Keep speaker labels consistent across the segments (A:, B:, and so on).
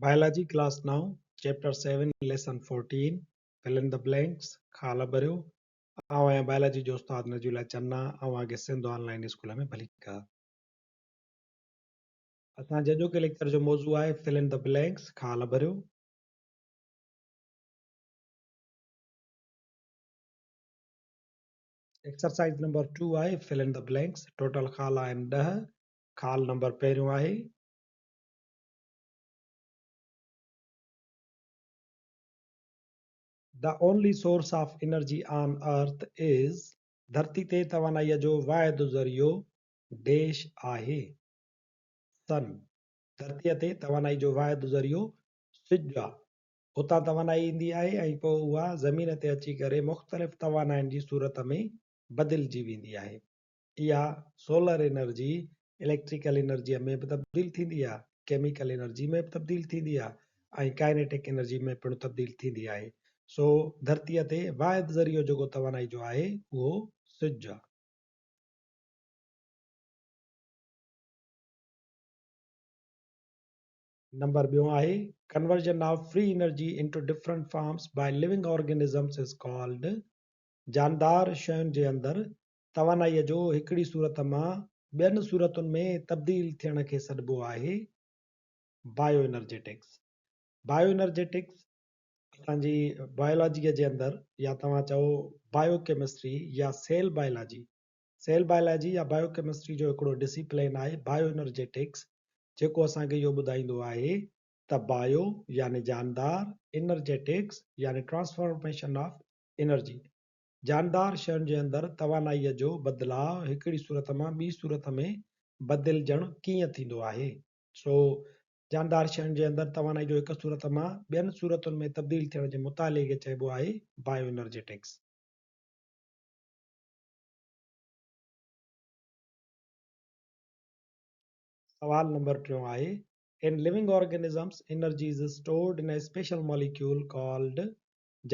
A: Biology class 9 chapter 7 lesson 14 fill in the blanks خال ڀريو. آئون آهيان بائلاجي جو استاد نجي الله چنا اوهان کي سنڌ آن لائين اسڪول ۾ ڀليڪار. اسان جي اڄوڪي ليڪچر جو موضوع آهي فل ان the blanks خال ڀريو. ايڪسرسائيز نمبر 2 آهي fill in the blanks total خال آهن 10 خال نمبر پهريون آهي. The only source of energy on earth is ڌرتي تي توانائيء جو واحد ذريعو ڊيش آهي. Sun ڌرتيء تي توانائي جو واحد ذريعو سج آ. اتان توانائي ايندي آهي ۽ پوء اها زمين تي اچي ڪري مختلف توانائين جي صورت ۾ بدلجي ويندي آهي. اها سولر انرجي اليڪٽريڪل انرجيء ۾ به تبديل ٿيندي آهي، ڪيميڪل انرجي ۾ به تبديل ٿيندي آهي ۽ ڪائنيٽڪ انرجي ۾ پڻ تبديل ٿيندي آهي. سو ڌرتيء تي واحد ذريعو جيڪو توانائي جو آهي اهو سج آهي. نمبر ٻيون آهي conversion of free energy into different forms by living organisms is called جاندار شين جي اندر توانائيء جو هڪڙي صورت مان ٻين صورتن ۾ تبديل ٿيڻ کي سڏبو آهي بايو انرجيٽڪس. بايو انرجيٽڪس اسان جي بايولاجيء جي اندر يا توهان چئو بايو ڪيمسٽري يا سيل بايولاجي سيل بايولاجي يا بايو ڪيمسٽري جو هڪڙو ڊسيپلين آهي بايو انرجيٽڪس جيڪو اسان کي اهو ٻڌائيندو آهي ته بايو يعني جاندار انرجيٽڪس يعني ٽرانسفارميشن آف انرجي جاندار شين جي اندر توانائيء جو بدلاء هڪڙي صورت مان ٻي صورت ۾ بدلجڻ ڪيئن ٿيندو آهي سو جاندار شين جي اندر توانائي جو هڪ صورت مان ٻين صورتن ۾ تبديل ٿيڻ جي مطالعي کي چئبو آهي بايو انرجيٽڪس. سوال نمبر ٽيون آهي In living organisms, energy is stored in a special molecule called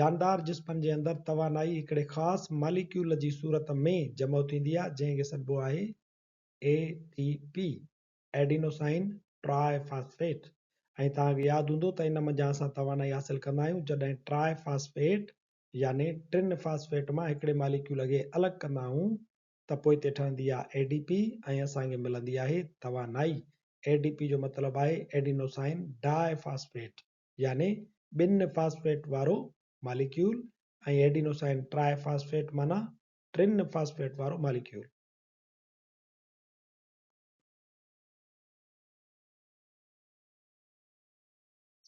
A: جاندار جسمن جي اندر توانائي هڪڙي خاص ماليڪيول جي صورت ۾ جمع ٿيندي آهي جنهن کي سڏبو آهي ATP، adenosine try phosphate, ۽ توهان کي ياد هوندو ته ان منجهان اسان توانائي حاصل ڪندا آهيون جڏهن ٽراء فاسفيٽ يعني ٽن فاسفيٽ مان هڪڙي ماليڪيول کي الڳ ڪندا آهيون ته پوئتي ٺهندي آهي اي ڊي پي ۽ اسان کي ملندي آهي توانائي. اي ڊي پي جو مطلب آهي ايڊينوسائن ڊاء فاسفيٽ يعني ٻن فاسفيٽ وارو ماليڪيول ۽ ايڊينوسائن ٽراء فاسفيٽ معنيٰ ٽن فاسفيٽ وارو ماليڪيول.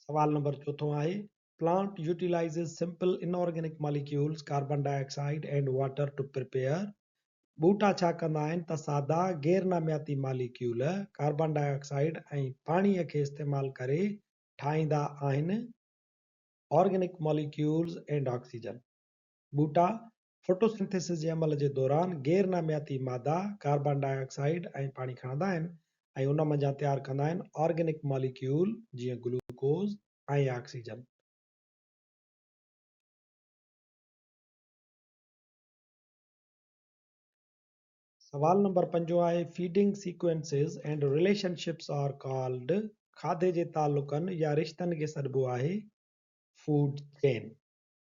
A: سوال نمبر چوٿون آهي Plant utilizes simple inorganic molecules, carbon dioxide and water to prepare ٻوٽا ڇا ڪندا آهن ته سادا غير نامياتي ماليڪيول، ڪاربان ڊاء آڪسائيڊ ۽ پاڻيء کي استعمال ڪري ٺاهيندا آهن آرگينڪ ماليڪيولز اينڊ آڪسيجن. ٻوٽا فوٽوسنٿيسز جي عمل جي دوران غير نامياتي مادا، ڪاربان ڊاء آڪسائيڊ ۽ پاڻي کڻندا آهن ۽ ان منجهان تيار ڪندا آهن آرگينڪ ماليڪيول جيئن گلوڪوز ۽ آڪسيجن. سوال نمبر پنجون آهي feeding sequences and relationships are called کاڌي جي تعلقن يا رشتن کي سڏبو آهي فوڊ چين.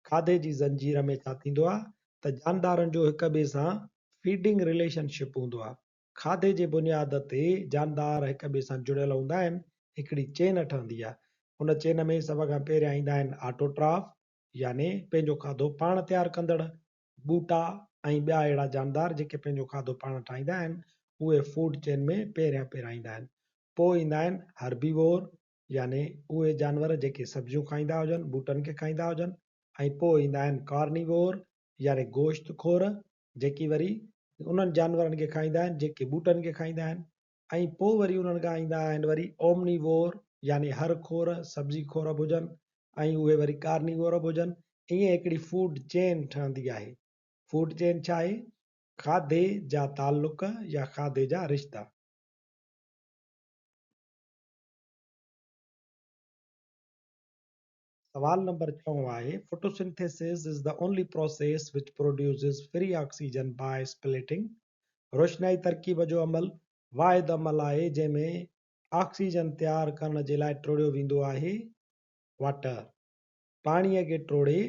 A: کاڌي جي زنجير ۾ ڇا ٿيندو آهي ته جاندارن جو هڪ ٻئي سان فيڊنگ رليشن شپ هوندو آهي. کاڌي جي بنياد تي جاندار هڪ ٻئي سان جڙيل هوندا آهن، هڪڙي چين ٺهندي آهي. ان چين ۾ سڀ کان پهريان ايندا آهن آٽوٽراف يعني پنهنجو کاڌو پاڻ تيار ڪندڙ ٻوٽا ۽ ٻيا اهڙا جاندار جيڪي پنهنجو کاڌو پاڻ ٺاهيندا آهن، اهي فوڊ چين ۾ پهريان پهريان ايندا آهن. پوء ايندا آهن هربيوور يعني اهي جانور جيڪي سبزيون کائيندا هجن، ٻوٽن کي کائيندا هجن ۽ پوء ايندا آهن ڪارنيوور يعني گوشت خور جيڪي وري انهن جانورن کي کائيندا آهن جيڪي ٻوٽن کي کائيندا آهن ۽ پوء وري انهن کان ايندا آهن وري اومنيوور يعني هر خور، سبزي خور به هجن ۽ اهي وري ڪارنيوور به هجن ائين هڪڙي فوڊ چين ٺهندي آهي. فوڊ چين ڇا آهي؟ کاڌي جا تعلق يا کاڌي جا رشتا. سوال نمبر ڇهون آهي، Photosynthesis is the only process which produces free oxygen by splitting روشنائي ترڪيب جو عمل واحد عمل آهي جنهن ۾ آڪسيجن تيار ڪرڻ جي لاء ٽوڙيو ويندو آهي واٽر. پاڻيء کي ٽوڙي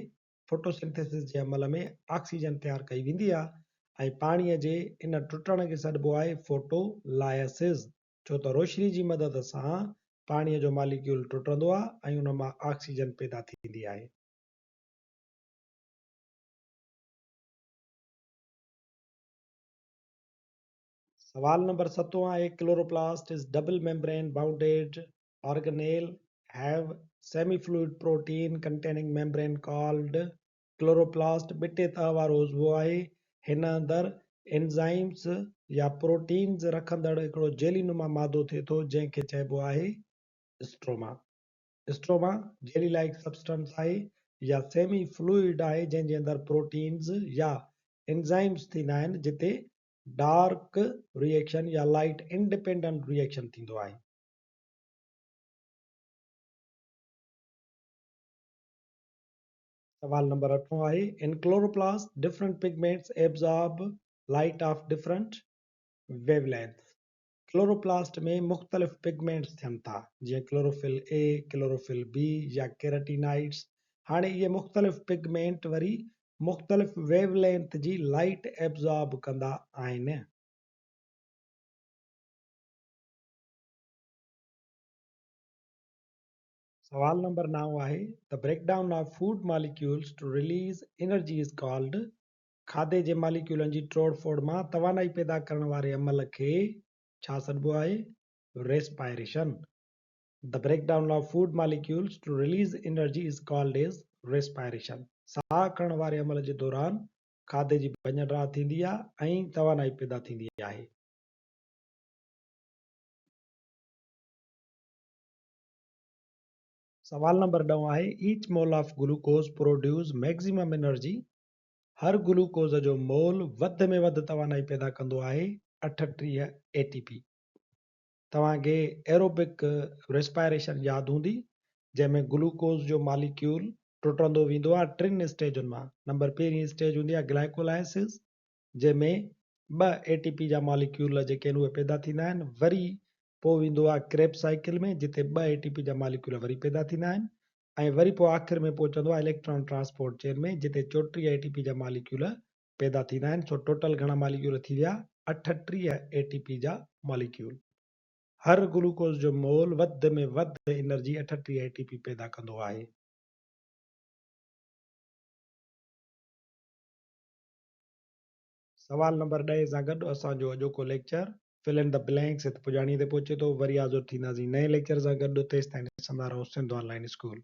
A: فوٽوسنٿيسز جي عمل ۾ آڪسيجن تيار ڪئي ويندي آهي ۽ پاڻيء جي ان ٽٽڻ کي سڏبو آهي فوٽو لائسز ڇو ته روشني جي مدد سان پاڻيء جو ماليڪيول ٽٽندو آهي ۽ ان مان آڪسيجن پيدا ٿيندي آهي. سوال نمبر ستون آهي chloroplast is double membrane bounded organelle have semi fluid protein containing membrane called chloroplast ٻٽي تهه وارو عضوو آهي هن اندر انزائمز يا پروٽينز رکندڙ هڪڙو جيلي نما مادو ٿئي ٿو جنهن کي چئبو آهي stroma stroma jelly like substance آهي يا سيمي فلوئڊ آهي جنهن جي اندر پروٽينز يا انزائمز ٿيندا آهن جتي ڊارڪ ري ايڪشن يا لائيٽ انڊيپينڊنٽ ري ايڪشن ٿيندو آهي. سوال نمبر اٺون آهي in chloroplast different pigments absorb light of different wavelengths chloroplast ۾ مختلف پگمينٽس ٿين ٿا جيئن ڪلوروفل اي، ڪلوروفل بي يا ڪيراٽينائيڊس هاڻي اهي مختلف پگمينٽ وري مختلف ويو لينٿ جي لائيٽ ايبزارب ڪندا آهن. سوال نمبر نائون آهي The breakdown of food molecules to release energy is called کاڌي جي ماليڪيولن جي ٽوڙ ڦوڙ مان توانائي پيدا ڪرڻ واري عمل کي ڇا سڏبو آهي؟ Respiration The breakdown of food molecules to release energy is called as respiration. ساهه کڻڻ واري عمل جي دوران کاڌي جي ڀڃ ڊاهه ٿيندي آهي ۽ توانائي پيدا ٿيندي آهي. سوال نمبر ڏهون آهي Each mole of glucose produce maximum energy Har glucose جو مول وڌ ۾ وڌ توانائي پيدا ڪندو آهي 38 اي ٽي پي. توهان کي ايروبڪ ريسپائريشن ياد هوندي جنهن ۾ گلوڪوز جو ماليڪيول ٽٽندو ويندو آهي ٽن اسٽيجن مان نمبر پهرين اسٽيج هوندي آهي گلائڪولائسز جنهن ۾ ٻه اي ٽي پي جا ماليڪيول جيڪي آهن اهي پيدا ٿيندا آهن وري پوء ويندو آهي ڪريب سائيڪل ۾ جتي ٻه اي ٽي پي جا ماليڪيول وري پيدا ٿيندا آهن ۽ وري پوء آخر ۾ پهچندو آهي اليڪٽران ٽرانسپورٽ چين ۾ جتي 34 اي ٽي پي جا ماليڪيول پيدا ٿيندا آهن سو ٽوٽل گهڻا ماليڪيول ٿي ويا 38 اي ٽي پي جا ماليڪيول. هر گلوڪوز جو مول وڌ ۾ وڌ انرجي 38 اي ٽي پي پيدا ڪندو آهي. سوال نمبر ڏهين سان گڏ اسان جو اڄوڪو lecture Fill in the Blanks هت پڄاڻيء تي پهچي ٿو. وري حاضر ٿينداسين نئين ليڪچر سان گڏ تيستائين ڏسندا رهو سنڌ آن لائين اسڪول.